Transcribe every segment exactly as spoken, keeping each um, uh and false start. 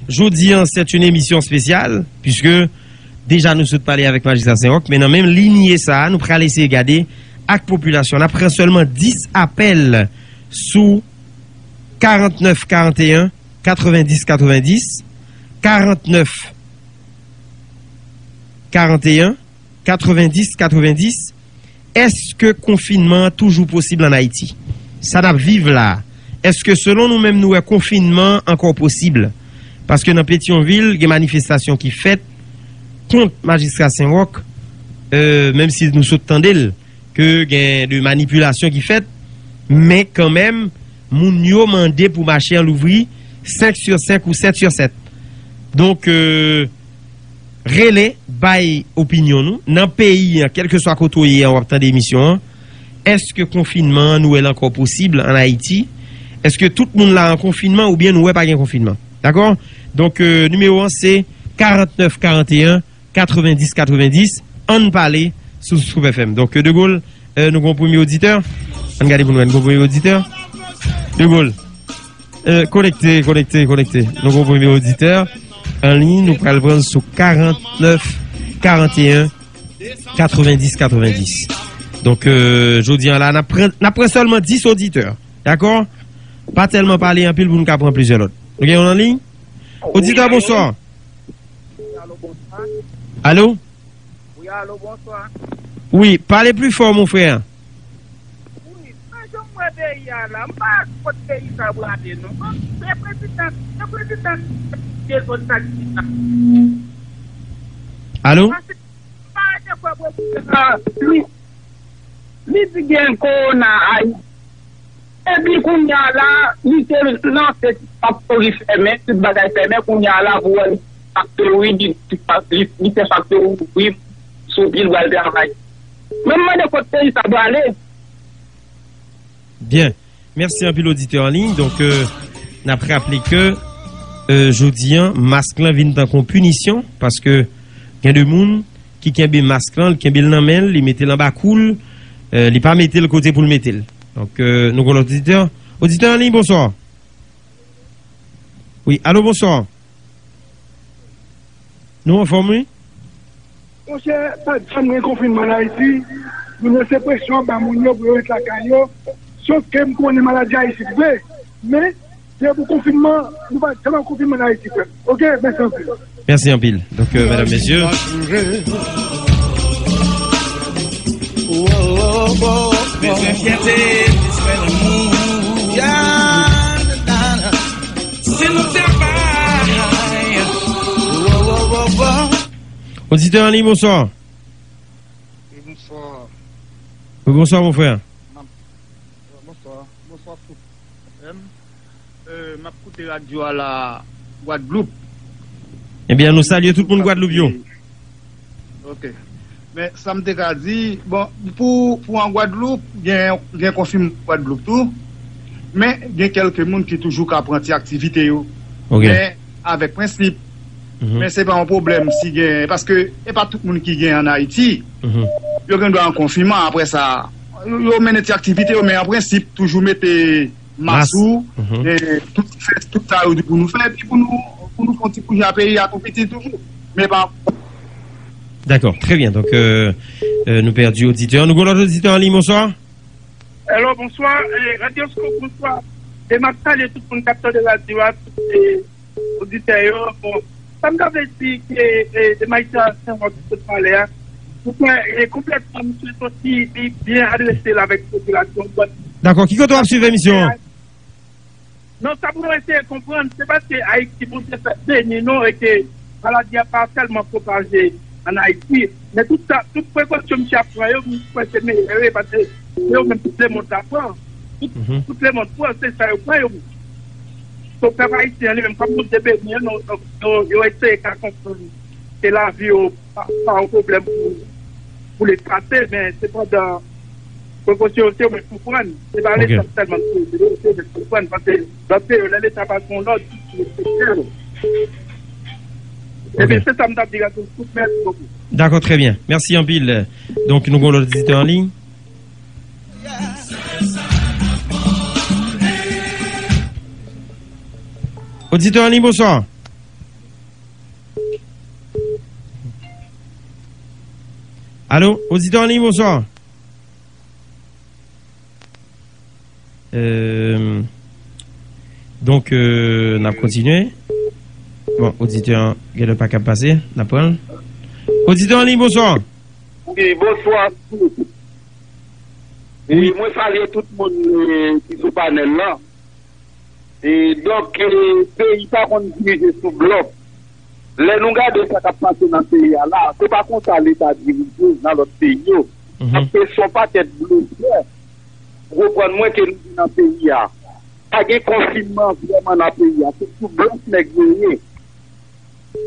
Jodi an, c'est une émission spéciale, puisque deja nou sot pale avèk Majistra Senwòk, men nan menm linyè sa a, nou pral eseye gade ak popilasyon. N ap pran sèlman dis apèl sou karannèf karanteyen, katrevenndis katrevenndis, karannèf karanteyen, katrevenndis katrevenndis. Èske konfinman an toujou posib ann Ayiti? Sa n ap viv la a, èske selon nou menm nou wè konfinman an ankò posib? Paske nan Petyonvil, gen manifestasyon ki fèt kont Majistra Senwòk, euh, menm si nou sot tande l, ke gen de manipilasyon ki fèt, men kanmenm, moun yo mande pou mache an louvri senk sur senk ou sèt sur sèt. Donk, euh, rele, bay opinyon nou. Nan peyi an, kèlkeswa kote w ye an, w ap tande emisyon an. Èske konfinman an, nou wè l ankò posib ann Ayiti? Èske tout moun la an konfinman oubyen nou wè pa gen konfinman? Dakò? Donk, euh, nimewo an se karannèf karanteyen, katrevenndis katrevenndis. Ann pale sou Scoop F M. Donk, De Gaulle, euh, nou gon premye oditè. Ann gade pou nou wè, nou gon premye oditè. De Gaulle, euh, konekte, konekte, konekte. Nou gon premye oditè an liy, nou pral pran l sou karannèf karanteyen, katrevenndis katrevenndis. Donk, euh, jodi an la, n ap pran, n ap pran sèlman dis oditè. Dakò? Pa tèlman pale anpil pou nou ka pran plizyè lòt. Nou gen yon an liy? Oditè, bonswa. Wi, alo, bonswa. Alo? Wi, alo, bonswa. Wi, pale pli fò, mon frè. Wi, men jan m wè peyi a la, m pa wè kot peyi sa prale, non. Bon, se prezidan, se prezidan de zòn sa ki la. Alo? Paske m pa rete kwè prezidan, li, li di gen kowona Ayiti. Epi kounye a la, li te lanse tout faktori fèmen, tout bagay fèmen, kounye a la, pou wè li faktori, li, li, li fè faktori ouvri sou pye l pral travay. Men m mande kot peyi sa prale. Byen. Mèsi anpil oditè an liy. Donk, euh, n ap raple ke, euh, jodi an, mask lan vin tankou yon pinisyon, paske gen de moun ki kenbe mask lan, li kenbe l nan men l, li mete l anba kou l, euh, li pa mete l kote pou l mete l. Donk, euh, nou gon lòt oditè. Oditè an liy, bonswa. Wi, alo, bonswa. Nou anfòm, wi? Monchè, pa t janm gen konfinman ann Ayiti. Moun yo se presyon ap ba moun yo pou yo ret lakay yo. Sof ke m konnen maladi a isit vre. Men, se pou konfinman, nou pa t janm ap konfinman ann Ayiti, frè m. Oke, mèsi anpil. Mèsi anpil. Donk, euh, medam, mesye. Bezwen fyète, bezwen lanmou. Se nou travay. Oditè an liy, bonswa. Wi, bonswa. Wi, bonswa, mon frè. M ap, bonswa. Bonswa, Scoop F M. Euh, m ap koute radyo a la, Gwadloup. Ebyen, nou salye tout moun Gwadloup yo. Ok. Men sa m te ka di, bon, pou, pou an Gwadloup, gen, gen konfinman Gwadloup tou. Men gen kèlke moun ki toujou ka pran ti aktivite yo. Ok. Men avèk prensip. Mhm. Men se pa yon pwoblèm si gen, paske e pa tout moun ki gen an Ayiti. Mhm. Yo gen dwa an konfinman, apre sa, yo, yo mennen ti aktivite yo, men an prensip, toujou mete mas ou, mhm, e tout fè, tout sa yo di pou nou fè, epi pou nou, pou nou fè yon ti bouje a peyi a tou piti toujou. Men pa. Dakò, trè byen. Donk, euh, euh, nou pèdi oditè. Nou gen lòt oditè an liy, bonswa. Hello, bonswa. Eh, Radyo Scoop, bonswa. E m ap salye tout moun k ap tande radyo a, tout, eh, oditè yo. Bon, sa m ta vle di ke, eh, de Majistra Senwòk ki sot pale a, pou mwen, eh, konplètman, misye soti, li byen adrese l avèk popilasyon. Bon. Dakò, ki kote w ap swiv emisyon an? Non, sa pou nou eseye konprann, se paske Ayiti, Bondye fè beni nou, e ke maladi a pa sèlman pwopaje ann Ayiti, men tout sa, tout prekosyon misye ap pran yo, m kwè se meyè yo ye, paske se yo menm tout lemonn la pran. Tout, mhm, tout lemonn pran, se sa yo pran yo. So, pèp ayisyen an li menm, kòm Bondye beni yo, nou, nou, yo eseye ka konprann ke lavi yo pa, pa yon pwoblèm pou, pou l efase, men sepandan, prekosyon yo se yo menm pou pran. Se pa, ok, Leta sèlman ki se yo menm pou pran, paske lòt peyi yo, lè Leta pa gen yon lòd, yo respekte l. Ok. Ebyen, se sa m t ap di, Radyo Scoop, mèsi bokou. Dakò, trè byen. Mèsi anpil. Donk, nou gen yon lòt oditè an liy. Oditè an liy, bonswa. Alo, oditè an liy, bonswa. Euh, donk, euh, n ap kontinye. Bon, oditè an genlè pa kab pase, n ap pran l. Oditè an liy, bonswa. Wi, bonswa. E wi, mwen salye tout moun, e, ki sou panèl la. E, donk, e, peyi pa konn dirije sou blòf. Lè nou gade sa k ap pase nan peyi a la, se pa konsa Leta dirije nan lòt peyi yo. Mhm. Paske se yon pakèt blofè, ou konprann mwen, ke nou gen nan peyi a. Pa gen konfinman vrèman nan peyi a. Se sou blòf nèg yo ye.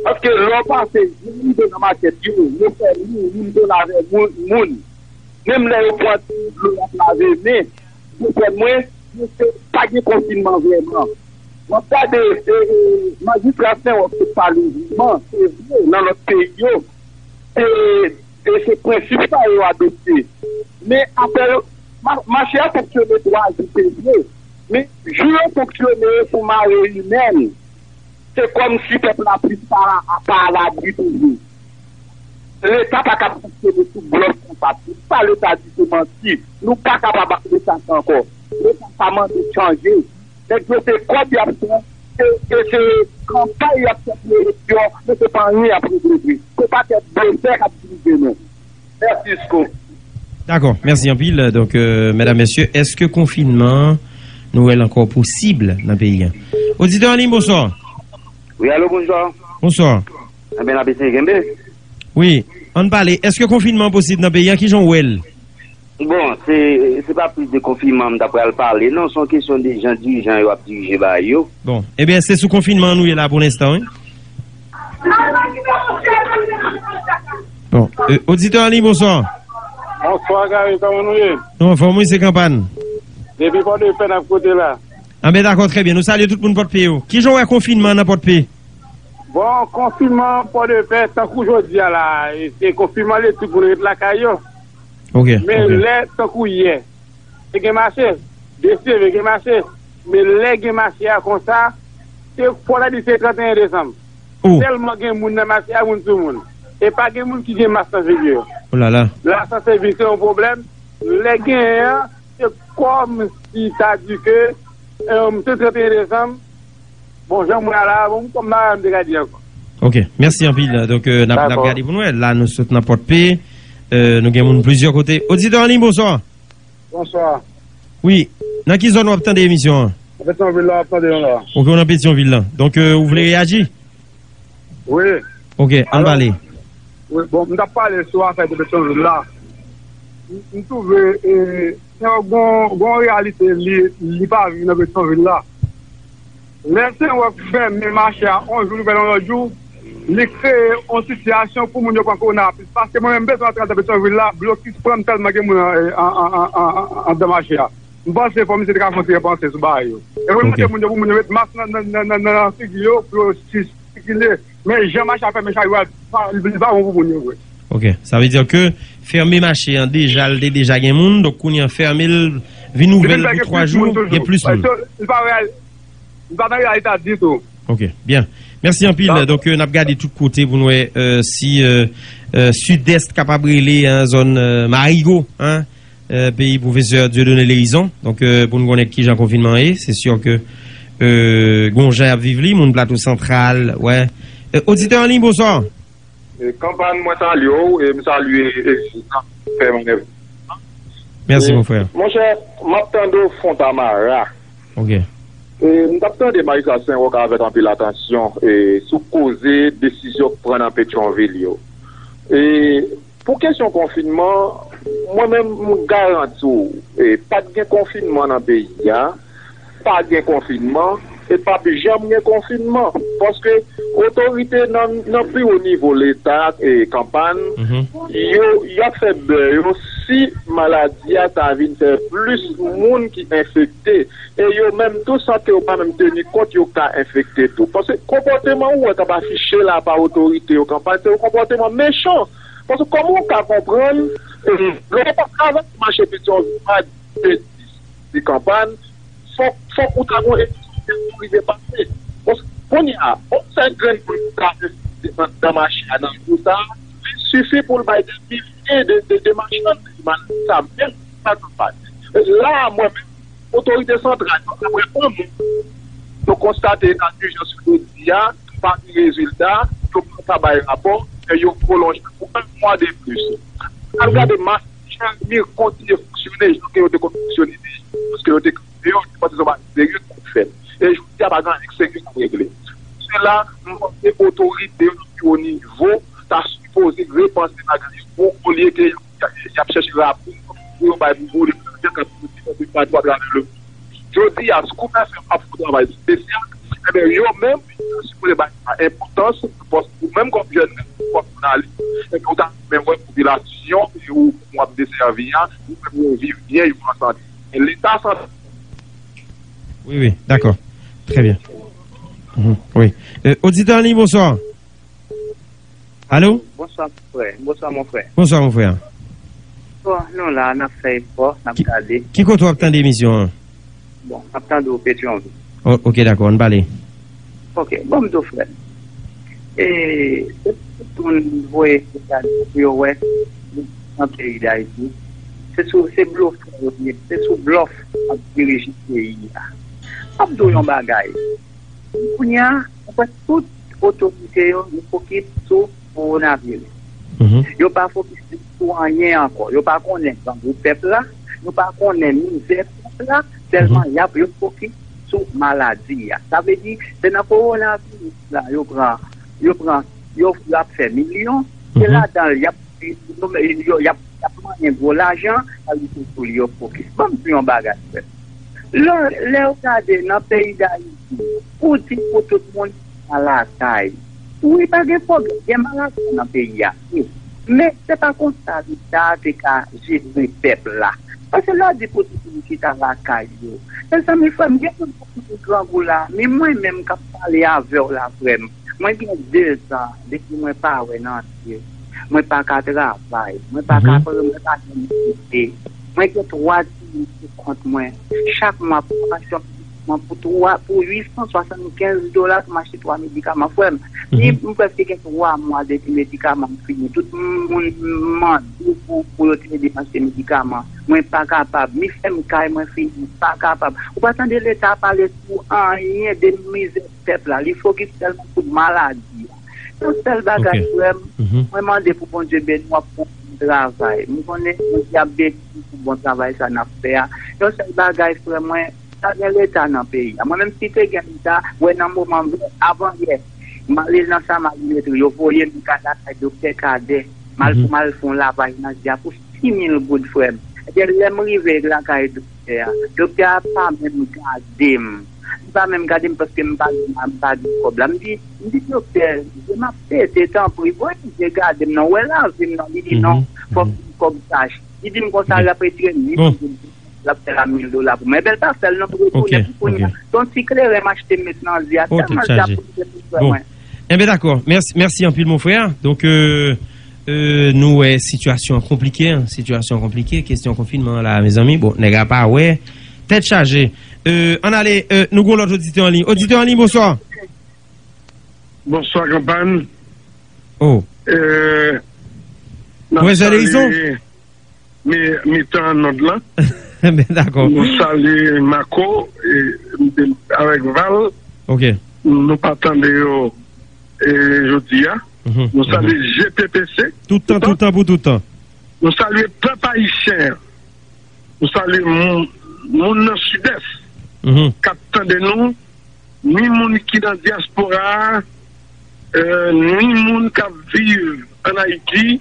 Paske lè w pase, moun rive nan makèt yo, yo fè moun, moun pou lave moun, moun. Menm lè yo pran ti dlo y ap lave men, ou konprann mwen, se pa gen konfinman vrèman. M ap gade, e, e, majistra Senwòk te pale vrèman, se vre, nan lòt peyi yo, e, e se prensip sa yo adopte. Men afè yo, ma-, mache a fonksyone twa jou, se vre. Men jou yo fonksyone sou mare imèn, se kòmsi pèp la plis pa, pa alabri toujou. Leta pa kab fonksyone sou blòf konsa. Tout sa Leta di se manti. Nou pa kapab ak Leta sa ankò. Leta sa mande chanje. Nèg yo se kòb y ap pran, e, e se kanpay y ap fè pou eleksyon, men se pa anyen y ap regle vre. Se pakèt blofè k ap dirije nou. Mèsi, Scoop. Dakò, mèsi anpil. Donk, euh, medam, mesye, èske konfinman an, nou wè l ankò posib nan peyi a? Oditè an liy, bonswa. Wi, alo, bonswa. Bonswa. Enben, n ap eseye kenbe. Wi, ann pale. Èske konfinman an posib nan peyi a? Kijan w wè l? Bon, se, se pa plis de konfinman m ta pral pale, non. Se yon kesyon de jan dirijan yo ap dirije bagay yo. Bon, ebyen, se sou konfinman an nou ye la pou lenstan, wi. Bon, e, oditè an liy, bonswa. Bonswa, Gary, kòman nou ye? Nou anfòm, wi, se Kanpan. Depi Pòdepè n ap koute la. Anben, dakò, trè byen. Nou salye tout moun Pòdpe yo. Kijan w wè konfinman nan Pòdpe? Bon, konfinman Pòdepè, tankou jodi a la, e, se konfinman lè tout moun ret lakay yo. Ok, men ok. Lè, tankou yè, te gen mache, deseve gen mache, men lè gen mache a konsa, se fò ta di se trannteyen desanm. Oh. Tèlman gen moun nan mache a, moun sou moun. E pa gen moun ki gen mas nan figi yo. Oh la la. La, sa se vin se yon pwoblèm. Lè genyen an, se kòmsi ta di ke, e, se trannteyen desanm. Bon, jan m wè a la, bon, m kòm m pa menm te ka di ankò. Ok, mèsi anpil. Donk, euh, n ap, n ap gade pou n wè. La, nou sot nan Pòdpe. Euh, nou gen moun plizyè kote. Oditè an liy, bonswa. Bonswa. Wi, nan ki zòn w ap tande emisyon an? Nan Petyonvil la, w ap tande nou la. Ok, w nan Petyonvil la. Donk, euh, ou vle reyaji? Wi. Ok, ann pale. Wi, bon, m t ap pale sou afè de Petyonvil la. M, m twouve, e, Senwòk gon, gon reyalite li, li pa viv nan Petyonvil la. Lè Senwòk fèmen mache a yon jou, li ouvè l yon lòt jou, li kreye yon sitiyasyon pou moun yo pran kowona plis. Paske mwen menm, m bezwen antre anndan Petyonvil la, blokis pran m tèlman gen moun an, an, anndan mache a. M panse fò misye te ka fè yon ti repanse sou bagay yo. E pou l mande moun yo, pou moun yo met mas nan, nan, nan, nan, nan figi yo, pou yo si-, sikile. Men jan mache a fèmen chak jou a, li pa bon pou moun yo vre. Ok, sa vle di ke fèmen mache an deja, l te deja gen moun, donk kounye an fèmen l, vin ouvè l pou twa jou, gen plis moun. Li pa reyal-, li pa nan reyalite a ditou. Ok, byen. Mèsi anpil. Donk, euh, n ap gade tout kote pou n wè, euh, si, euh, euh, Sidès kapab rele, hein, zòn, euh, Marigo, hein, euh, peyi pwofesè Dieudonné Lhérisson. Donk, euh, pou n konnen kijan konfinman an ye, se si ke, euh, gon jan y ap viv li, moun Plato Santral, wè. Euh, oditè an liy, bonswa. E, Kanpan, mwen salye w, e m salye Egzit, fè manèv. Mèsi, mon frè. Monchè, m ap tande w Fontamara. Ok. E, m t ap tande Majistra Senwòk avèk anpil atansyon, e, sou koze desizyon k pran nan Petyonvil yo. E, pou kesyon konfinman, mwen menm, m garanti w, e, pa t gen konfinman nan peyi a, pa gen konfinman, e p ap janm gen konfinman. Paske otorite nan, nan pi wo nivo Leta, e, Kanpan, yo, y ap fè bè yo si maladi a ta vin fè plis moun ki enfekte. E yo menm tou, san ke yo pa menm teni kont, yo ka enfekte tou. Paske konpòteman ou wè k ap afiche la pa otorite yo Kanpan, se yon konpòteman mechan. Paske kòman w ka konprann, e, lè w pa travay mache Petyonvil, di Kanpan, fòk, fòk ou ta gon emisyon pou rive pase. Paske kounye a, yon sèl grenn moun ki ka fè anndan mache a nan jou sa a, li sifi pou l bay de mil de, de, de machann, de maladi sa menm, sa kanpay. La, mwen menm, otorite santral yo, apre yon moun, yo konstate eta dijans yo di a, pa gen rezilta, yo pa ka bay rapò, e yo pwolonje pou yon mwa de plis. Al gade mas Jeremi kontinye fonksyone jan ke yo te konn fonksyone deja, paske yo te kanpe yo, yo te panse se yon bagay serye k ap fèt. E jodi a, pa gen anyen k serye k ap regle. Se la, m panse otorite yo nan pi wo nivo ta sipoze repanse bagay yo tou, olye ke y ap, y ap chèche rapò pou yo bay pou boule lajan k ap soti nan peyi pa nou atravè lemonn. Jodi a, si Koup F M ap fè yon travay espesyal, enben, yo menm, yo sipoze bay sa enpòtans, paske ou menm kòm jèn, menm kòm jounalis, enben, ou ta renmen wè popilasyon ke ou, ou ap desèvi a, ou menm yo viv byen, yo an sante. E Leta santral. Wi, wi, dakò. Trè byen. Mhm, wi. Euh, oditè an liy, bonswa. Alo? Bonswa, mon frè. Bonswa, mon frè. Bonswa, mon frè. Bon, nou la, n ap fè efò, n ap Ki, gade. Ki kote w ap tande emisyon an? Bon, n ap tande w Petyonvil. O, ok, dakò, ann pale. Ok, bon, m di w, frè. E, se tout moun voye gade pou yo wè nan peyi Dayiti. Se sou, se blofè yo ye. Se sou blòf ap dirije peyi a. M ap di w yon bagay. Kounye a, ou wè tout otorite yo, yo fokis sou kowonaviris. Mhm. Yo pa fokis sou anyen ankò. Yo pa konnen grangou pèp la, yo pa konnen mizè pèp la, sèlman Mhm. y ap, yo fokis sou maladi a. Sa vle di, se nan kowonaviris la, yo pran, yo pran, yo, y ap fè milyon, se Mhm. ladan l, y ap, yo, y ap, y ap manyen gwo lajan, sa vle di se sou li yo fokis. Ban m di yon bagay, frè. Lè, lè w gade nan peyi Dayiti, ou di pou tout moun al lakay. Wi, pa gen pwoblèm, gen maladi nan peyi a, wi. Men se pa konsa Leta te ka jere pèp la. Paske lè w di pou tout moun chita lakay yo, mezanmi, frè m, gen moun k ap mouri grangou la, men mwen menm k ap pale avè w la, frè m, mwen gen dezan depi mwen pa wè nan zye. Mwen pa ka travay. Mwen pa ka Mhm. pran, mwen pa gen manje. Mwen gen twa timoun sou kont mwen. Chak mwa, pou m achte yon medikaman pou twa, pou uit san swasannkenz dola pou m achte twa medikaman. Frè m, ni Mhm. m prèske gen twa mwa depi medikaman m fini. Tout moun mande pou, pou yo te ede m achte medikaman. Mwen pa kapab. Mi fè m kay mwen fini. M pa kapab. Ou pa tande Leta pale sou anyen de mizè pèp la. Li fokis sèlman sou maladi a. Yon sèl bagay, Ok. frè m, Mhm. mwen mande pou Bondye beni w pou bon travay. M konnen Bondye ap beni w pou bon travay sa n ap fè a. Yon sèl bagay, frè mwen, pa gen Leta nan peyi a. Mwen menm si te gen Leta, wè nan moman m vle, avan yè, m ale nan Samal Dimitri, yo voye m lakay doktè Kadè. M al Mhm. pou m al fè yon lavaj nan zye a pou sis mil goud, frè m. Ebyen, lè m rive lakay doktè a, doktè a pa menm gade m. Li pa menm gade m paske m pa gen, m pa gen kòb la. M di, m di, "Doktè, je m ap pete, tanpri, voye je gade m non, wè lavi m non." Li di, "Non, Mhm. fòk Mhm. gen kòb kach." Li di m konsa, Ok. l ap retire mil Bon. goud, l ap fè la mil dola pou mwen. Ebyen, l pa fè l non, m Ok, retounen pou kounye a. ok. Se yon ti kleren m achte m met nan zye a, Oh, tèt tèlman l t ap chaje. Bon. Mwen. Enben, dakò. Mèsi, mèsi anpil, mon frè. Donk, euh, euh, nou wè sitiyasyon an konplike, en. Sitiyasyon an konplike. Kesyon konfinman an la, mezanmi. Bon, nèg la pa wè. Tèt chaje. Euh, ann ale, euh, nou gen yon lòt oditè an liy. Oditè an liy, bonswa. Bonswa, Kanpàn. Oh. Euh, n ap Pwofesè Derison? salye mi-, mitan nòd lan. Ben, dakò. Nou salye Mako, e, avèk Val. Ok. Nou pa tande yo, e, jodi a. Mhm, Nou salye mhm. G P P C. Tout tan, tout tan pou tout tan. Nou salye pèp ayisyen an. Nou salye moun, moun nan Sidès Mhm. k ap tande nou, ni moun ki nan dyaspora a, euh, ni moun k ap viv ann Ayiti,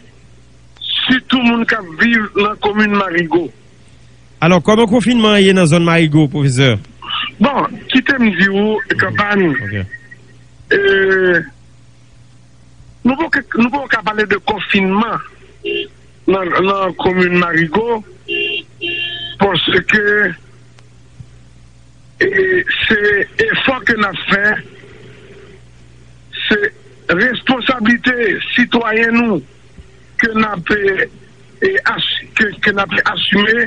sitou moun k ap viv nan komin Marigo. Alò, kòman konfinman an ye nan zòn Marigo, pwofesè? Bon, kite m di w, Kanpàn, Ok. euh, nou poko, nou poko ka pale de konfinman nan, nan komin Marigo, paske, e, se efò ke n ap fè, se responsablite sitwayen nou ke n ap, e, e, as-, ke, ke n ap asime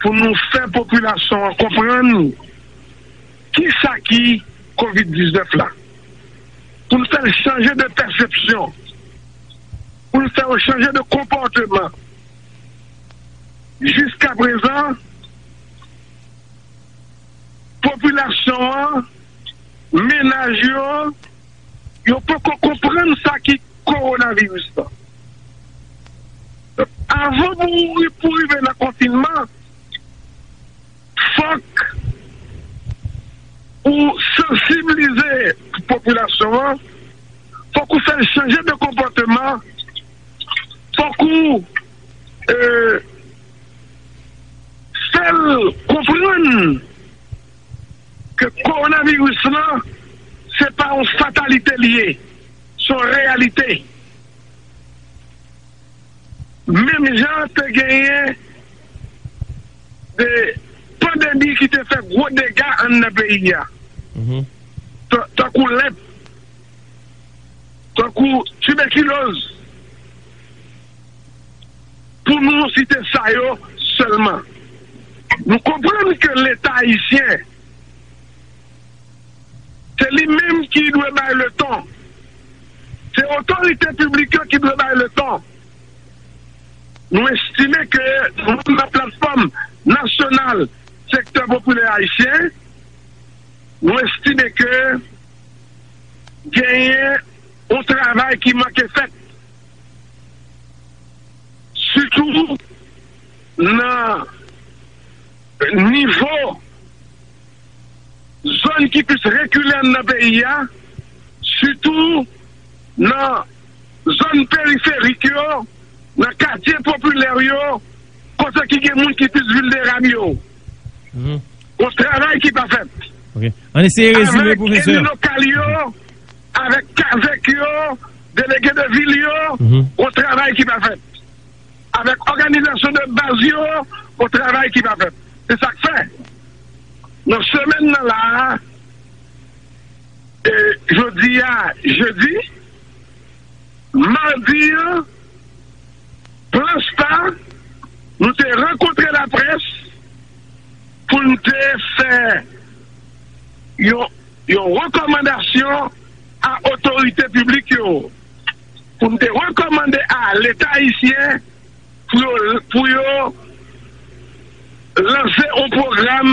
pou nou fè popilasyon an konprann kisa ki kovid diznèf la. Pou n fè l chanje de pèsepsyon. pou l fè yo chanje de konpòteman. Jiskaprezan, popilasyon an, mennaj yo, yo poko konprann sa ki kowonaviris la. Avan pou, pou rive nan konfinman, fòk ou sansibilize popilasyon an, fòk ou fè l chanje de konpòteman, fòk ou, e, fè l konprann ke kowonaviris lan, se pa yon fatalite li ye, se yon reyalite. Menm jan te genyen de pandemi ki te fè gwo dega anndan peyi a, tankou lèp, tankou tibekiloz, pou nou site sa yo sèlman. Nou konprann ke Leta ayisyen, se li menm ki dwe bay leton. Se otorite piblik yo ki dwe bay leton. Nou estime ke nou menm nan platfòm nasyonal sektè popilè ayisyen, nou estime ke genyen yon travay ki manke fèt. Sitou nan nivo zòn ki plis rekile anndan peyi a, sitou nan zòn periferik yo, nan katye popilè yo, kote ki gen moun ki plis vilnerab yo. Gon travay ki pa fèt. Ann eseye rezime, pwofesè. Avèk eli lokal yo, avèk kazèk yo, delege de vil yo, gon travay ki pa fèt. Avèk òganizasyon de baz yo, gon travay ki pa fèt. Se sa k fè, nan semèn nan la a, e, jodi a, jedi, madi an, Plan Star, nou te rankontre laprès pou n te fè yon, yon rekòmandasyon a otorite piblik yo, pou n te rekòmande a Leta ayisyen pou yo, pou yo lanse yon pwogram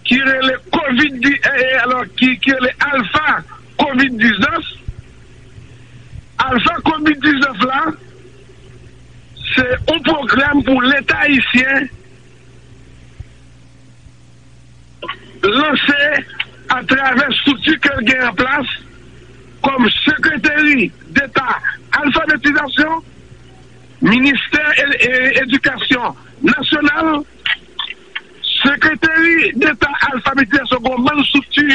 ki rele Covid, di- e, e, alò, ki, ki rele Alpha Covid diznèf. Alpha Covid diznèf la, se yon pwogram pou Leta ayisyen lanse atravè estrikti ke l gen an plas kòm Sekreteri Deta Alfabetizasyon, Ministè e, e, Edikasyon Nasyonal, Sekreteri Deta Alfabetizasyon, gon bann estrikti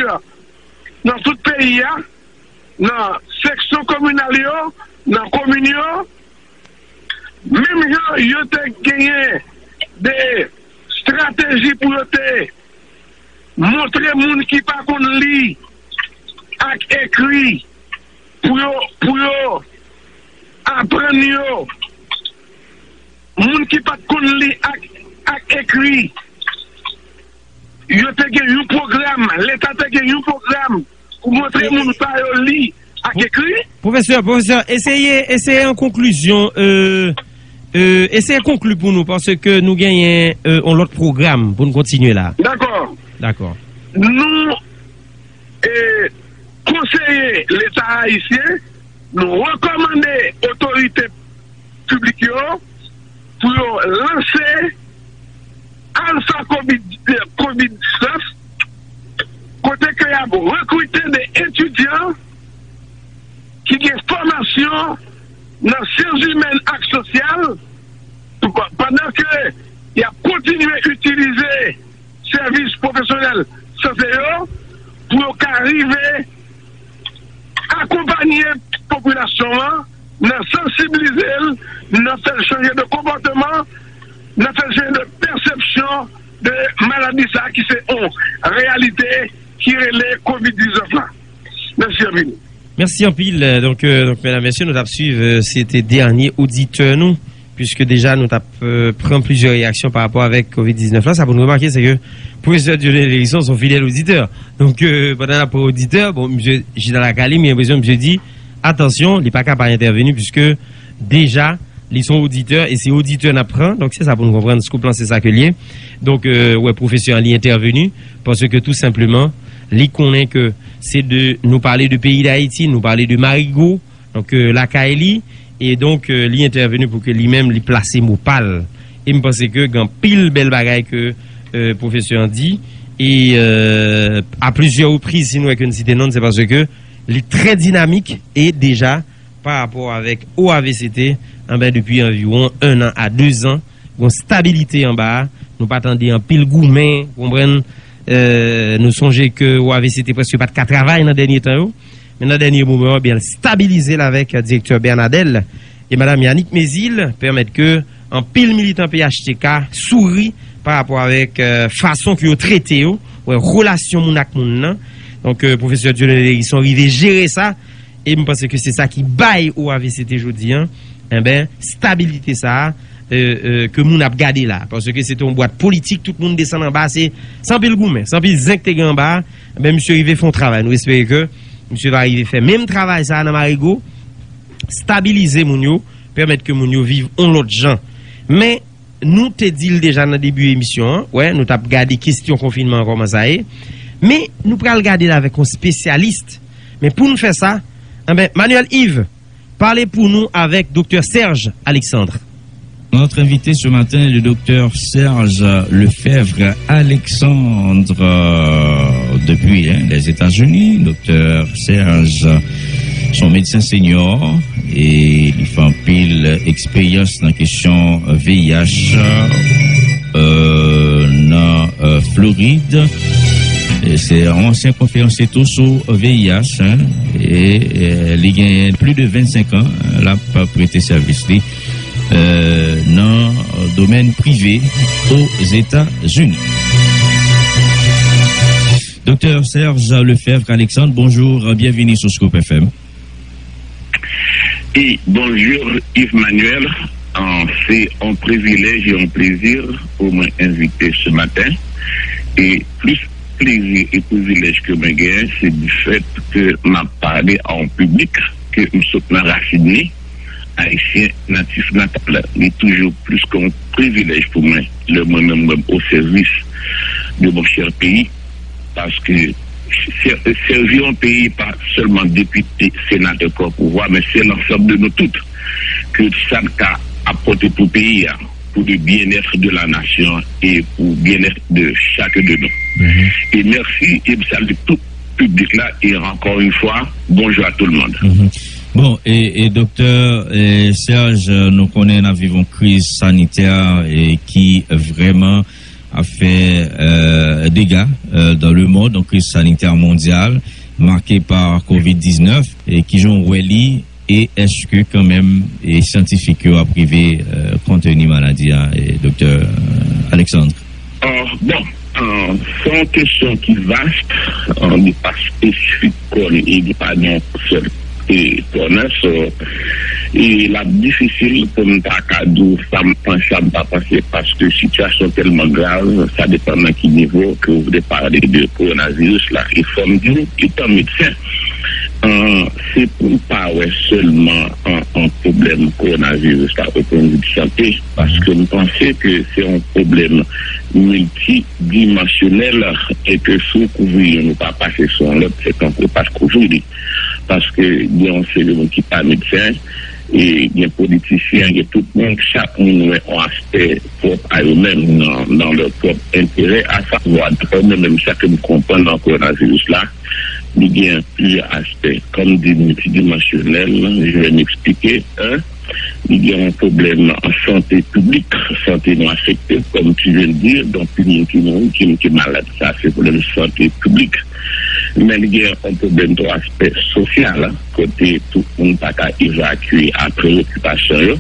nan tout peyi a, nan seksyon kominal yo, nan komin yo, menm jan yo te genyen de estrateji pou yo te montre moun ki pa konn li ak ekri, pou yo, pou yo aprann yo, moun ki pa t konn li ak, ak ekri, yo te gen yon pwogram, Leta te gen yon pwogram pou montre moun sa yo li ak ekri. Pwofesè, pwofesè, eseye, eseye an konklizyon, e, e, eseye konkli pou nou, paske nou genyen, e, yon lòt pwogram pou n kontinye la. Dakò. Dakò. Nou, e, konseye Leta ayisyen, nou rekòmande otorite piblik yo pou yo lanse Alpha Covid, Covid diznèf, kote ke y ap rekrite de etidyan ki gen fòmasyon nan syans imèn ak sosyal, pandan ke y ap kontinye itilize sèvis pwofesyonèl sante yo pou yo ka rive akonpanye popilasyon an nan sansibilize l, nan fè l chanje de konpòteman, nan fè l chanje de pèsepsyon de maladi sa a ki se yon reyalite ki rele Covid diznèf la. Mèsi anpil. Mèsi anpil. Donk, euh, donk, medam, mesye, nou t ap swiv, euh, se te dènye oditè nou, puiske deja nou t ap, euh, pran plizyè reyaksyon pa rapò avèk Covid diznèf la. Sa pou nou remake, se ke pwofesè Dieudonné Lherisson se yon fidèl oditè. Donk, euh, pandan n ap pran oditè, bon, misye chita lakay li, men enpresyon misye di, Atansyon, li pa ka pa entèveni, piske deja, li se yon oditè, e se oditè n ap pran. Donk, se sa pou nou konprann, Scoop lan, se sa ke l ye. Donk, euh, wè, pwofesè an, li entèveni, paske tou senpleman, li konnen ke se de, nou pale de peyi Dayiti, nou pale de Marigo, donk, euh, lakay li, e donk, euh, li entèveni pou ke li menm, li plase mo pa l. E m panse ke gen anpil bèl bagay ke, euh, pwofesè an di, e, euh, a plizyè repriz, si nou wè ke n site non l, se paske li trè dinamik e deja pa rapò avèk O A V C T, anben, depi anviwon enn an a de zan, gon stabilite anba a. Nou pa tande anpil goumen, konprann? Euh, nou sonje ke O A V C T prèske pa t ka travay nan dènye tan yo. Men nan dènye moman, byen, l stabilize l avèk direktè Bernadel e madanm Yanick Mézil, pèmèt ke anpil militan P H T K souri pa rapò avèk, euh, fason ke yo trete yo, wè, relasyon moun ak moun nan. Donk, euh, pwofesè Dieudonné Lhérisson rive jere sa, e m panse ke se sa ki bay O A V C T jodi an, enben, stabilite sa a, euh, euh, ke moun ap gade la. Paske se te yon bwat politik, tout moun desann anba, se, se anpil goumen, se anpil zen k te gen anba a, enben, misye rive fè yon travay. Nou espere ke misye va rive fè menm travay sa a nan Marigo, stabilize moun yo, pèmèt ke moun yo viv yon lòt jan. Men, nou te di l deja nan debi emisyon an, wè, nou t ap gade kesyon konfinman an kòman sa ye. Men, nou pral gade l avèk yon espesyalis. Men pou n fè sa, enben, Manuel Yves, pale pou nou avèk Doktè Serge Alexandre. Notre invité ce matin est le docteur Serge Lefebvre Alexandre, euh, depuis, hein, les États-Unis. Docteur Serge, son médecin senior, e li fè anpil eksperyans nan kesyon V I H, euh, nan, euh, Florid. E se yon ansyen konferansye tou sou V I H, hein, e, euh, li genyen plis de vennsenk an, l ap prete sèvis li, euh, nan domèn prive Ozetazini. Doktè Serge Lefebvre Alexandre, bonjou, byenvini sou Scoop F M. E bonjou, Yves Manuel. Ah, se yon privilèj e yon plezi pou mwen envite se maten. E plis plezi e privilèj ke mwen genyen, se di fèt ke m ap pale a yon piblik ke m sot nan rasin li, Ayisyen natif natal. Li toujou plis ke yon privilèj pou mwen lè mwen menm mwen o sèvis de mon chè peyi, paske sè-, sèvi yon peyi pa sèlman depite, senatè k o pouvwa, men se lansanm de nou tout ke sa n ka apòte pou peyi a, pour le bien-être de la nation et pour bien-être de chacun de nous. Mhm. E mèsi, e m salye tout piblik la, e ankò yon fwa, bonjou a tout le monde. Mhm. Bon, e, e doktè, e, Serge, nou konnen n ap viv yon kriz sanitè, e ki vrèman ap fè, euh, dega, euh, dans le monde, yon kriz sanitè mondyal make pa kovid diznèf, e kijan w wè li, e èske kanmenm, e syantifik yo ap rive, euh, konteni maladi a, e doktè Alexandre? Ah, bon, ah, se yon kesyon ki vas, ah, li pa espesifik kò li, e li pa nan yon sèl e kò nan, so, e l ap difisil pou m ta ka di w sa m panse, sa m pa panse, paske sitiyasyon tèlman grav, sa depann nan ki nivo ke w vle pale de kowonaviris la. E fò m di w, etan medsen, an, se pou m pa wè sèlman an, an pwoblèm kowonaviris la o pwennvi de sante, paske m panse ke se yon pwoblèm miltidimansyonèl, e ke si w kouvri youn, ou pa pase sou yon lòt, se tankou w pa t kouvri li. Paske gen yon seri moun ki pa medsen, e gen politisyen, gen tout moun, chak moun wè yon aspè pwòp a yo menm nan, nan lè pwòp enterè, asavwa, mwen menm, sa ke m konprann nan kowonaviris la, li gen plizyè aspè. Kòm di, miltidimansyonèl, je vais m'expliquer, en, li gen yon pwoblèm an sante piblik, sante nou afekte, kòm tu viens de dire, donk, pi moun ki mouri, ki, ki malad, sa se pwoblèm sante piblik. Men li gen yon pwoblèm tou aspè sosyal, kote tout moun pa ka evakye apre okipasyon yo,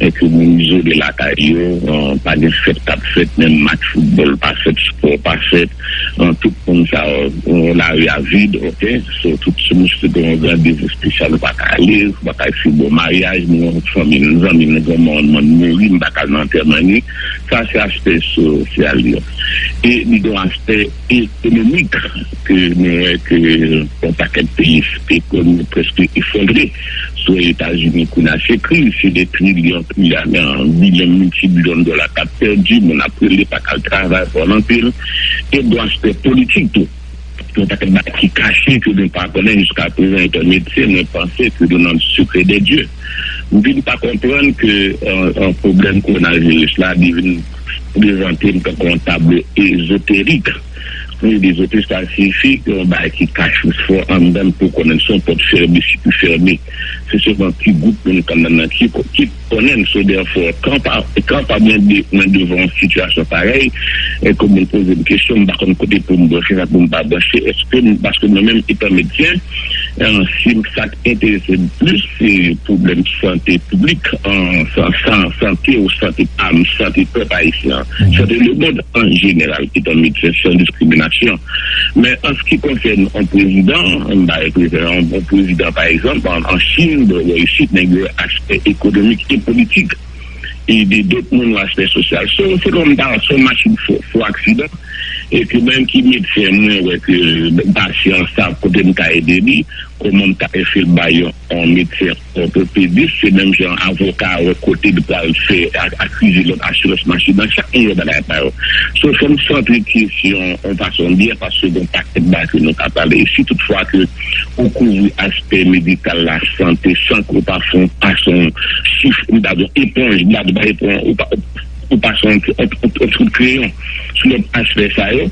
e ke moun izole lakay yo, pa gen fèt k ap fèt, menm match foutbòl pa fèt, spò pa fèt, tout moun sa yo, lari a vid, oke? So, tout se moun se gen yon randevou espesyal, ou pa ka ale, ou pa ka fè bon maryaj, moun yon fanmi zanmi m nan, granmanman m mouri, m pa ka al nan antèman li. Sa se aspè sosyal yo. E li gen yon aspè ekonomik ke nou wè ke yon pakèt peyi, ekonomi prèske efondre. Sou Etazini kounye a se kriz, se de trilyon, trilyon, bilyon, miltibilyon dola k ap pèdi, moun ap rele, pa ka al travay, vòlante. E gen yon aspè politik tou. Yon pakèt bagay ki kache ke nou pa konnen jiska prezan. Etan medsen, mwen panse ke nou nan le secret des dieux. M vin pa konprann ke yon pwoblèm kowonaviris la li vin prezante m tankou yon tablo ezoterik. Wi, ezoterik sa siyifi ke yon bagay ki kache fò anndan l pou konnen se yon pòt fèmen, sitou fèmen. Se sèlman ti gwoup moun k anndan nan ki ki konnen l. So dèfò, kan pa kan pa mwen de mwen devan yon sitiyasyon parèy, e ke moun poze m kesyon, m pa konn kote pou m branche, sa pou m pa branche, èske m, paske mwen menm etan medsen, si m sa k enterese m plis se pwoblèm sante piblik, an san san sante ou sante pa m, sante pèp ayisyen an, sante lemonn an jeneral, etan medsen san diskriminasyon. Men an se ki konsène yon prezidan, m ba reprezan yon prezidan pa egzanp an Chin, bò isit nèg yo aspè ekonomik e politik. E de dòt moun yo aspè sosyal. So se kòm ta se yon machin fo fo aksidan. E ke menm ki medsen mwen wè ke pasyan sa kote m ka ede li, kòman m ka fè l bay yon yon medsen òtopedis, se menm jan avoka a wè kote li pral fè akize lòt asirans machin nan, chak moun wè bagay pa yo. So fò m santre kesyon yon fason byen paske gen yon pakèt bagay ke nou ka pale. E si toutfwa ke ou kouvri aspè medikal, lasante, san ke ou pa fè yon pa se yon chif, m ta di yon eponj, m ta di pa eponj, ou pa ou pase yon yon yon tchout kreyon sou lòt aspè sa yo,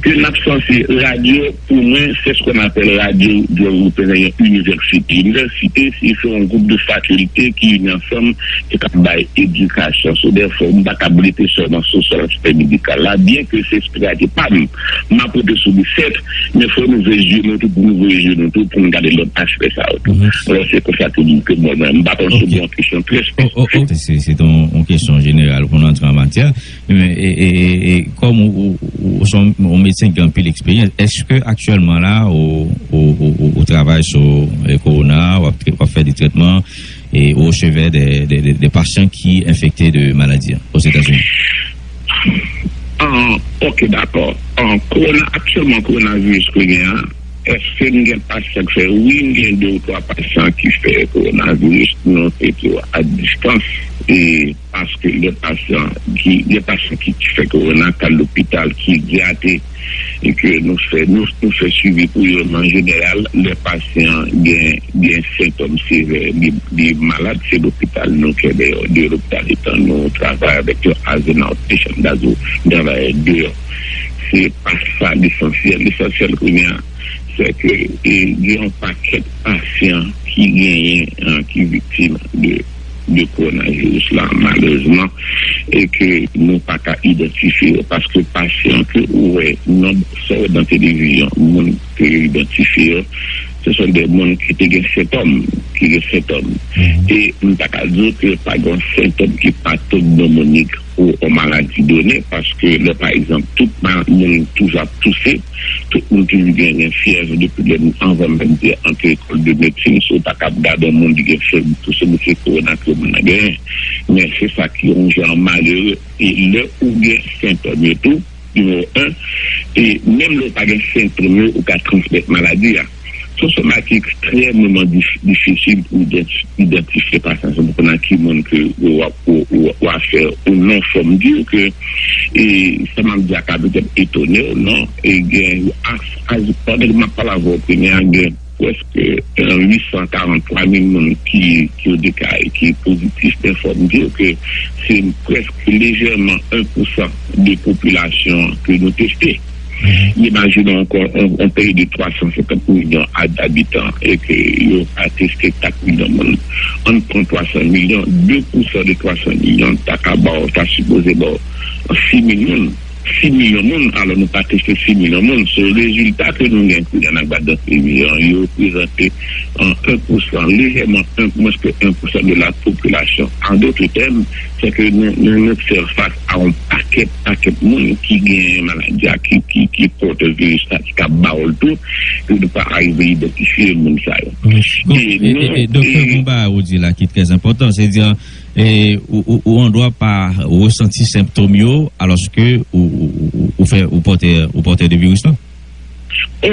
ke n ap sanse radyo, pou mwen, se ce qu'on appelle radyo dwe reprezante yon inivèsite. Inivèsite, se se yon gwoup de fakilte ki ini ansanm e k ap bay edikasyon. So dèfò, m pa kab rete sèlman sou sèl aspè medikal la, byen ke se espesyalite pa m. M ap rete sou li, sèt, men fò nou ouvri je nou tou, pou nou ouvri je nou tou, pou nou gade lòt aspè sa yo tou. Alò, se konsa ke m ke mwen menm, m pa panse se yon kesyon trè espesifik. Se se te yon kesyon jeneral pou n antre an matyè. Men e e e e kòm ou ou ou se yon medsen ki gen anpil eksperyans, èske aktyèlman la ou ou ou ou travay sou e kowona, w ap w ap fè de trètman e ou resevè de de de de pasyan ki enfekte de maladi a Ozetazini? Ah, ok, dakò. Ah, kowona, aktyèlman kowonaviris ke gen an, èske m gen pasyan ki fè? Wi, m gen de ou twa pasyan ki fè kowonaviris, nou trete yo a distans. E paske lè pasyan ki gen pasyan ki fè kowona ka lopital ki idrate e ke nou fè nou nou fè swivi pou yo, men an jeneral lè pasyan gen gen sentòm sevè, li li malad, se lopital nou kenbe yo, de lopital etan nou travay avèk yo as an outpatient, as a travay deyò. Se pa sa lesansyèl. Lesansyèl kounye a se ke e, gen yon pakèt pasyan ki genyen ki viktim de de kowonaviris la, malerezman, e ke nou pa ka idantifye yo paske pasyan ke ou wè, nonb sa w wè nan televizyon, moun ke yo idantifye yo, se sèl de moun ki te gen sentòm, ki gen sentòm. E m pa ka di w ke pa gen yon sentòm ki patognomonik pou yon maladi done, paske lè pa egzanp tout moun toujou ap touse, tout moun toujou gen gen fyèv depi lè anvan menm de antre lekòl de medsin, si w ta kab gade yon moun ki gen fyèv, li touse, men se kowona ke moun nan genyen. Men se sa ki yon jan malere. E lè ou gen sentòm yo tou, nimewo en, e menm lè ou pa gen sentòm yo, ou ka transmèt maladi a. Se yon bagay ki ekstrèmeman difisil pou idantifye pasyan sa, pou konnen ki moun ke w ap ou ou ou a fè ou non, fò m di w ke e sa m ap di a ka petèt etone w, non, e gen as as pandan ke m ap pale avè w kounye a, gen prèske uit san karant twa mil moun ki ki yo deklare ki pozitif, men fò m di w ke se prèske lejèman en pousan de popilasyon ke nou teste. Imajine w yon yon peyi de twa san senkant milyon abitan e ke yo ka teste kat milyon moun. Ann pran twa san milyon, de pousan de twa san milyon ta ka ba w, ta sipoze ba w sis mil moun, sis milyon moun, alò nou pa teste sis milyon moun. So rezilta ke nou gen kounye a nan gad nan televizyon yo reprezante en pousan, lejèman en, mwens ke en pousan de la popilasyon. An dòt tèm, se ke nou nou nou fè fas a yon pakèt pakèt moun ki gen maladi a, ki ki ki pòte viris la, ki ka ba w l tou, ke nou pa arive idantifye moun sa yo. Doktè, gon bagay ou di la ki trè enpòtan, se di e, ou, ou, ou an dwa pa resanti senptòm yo, alòske ou, ou, ou, ou fè, ou pòtè, ou pòtè de viris lan. Oh,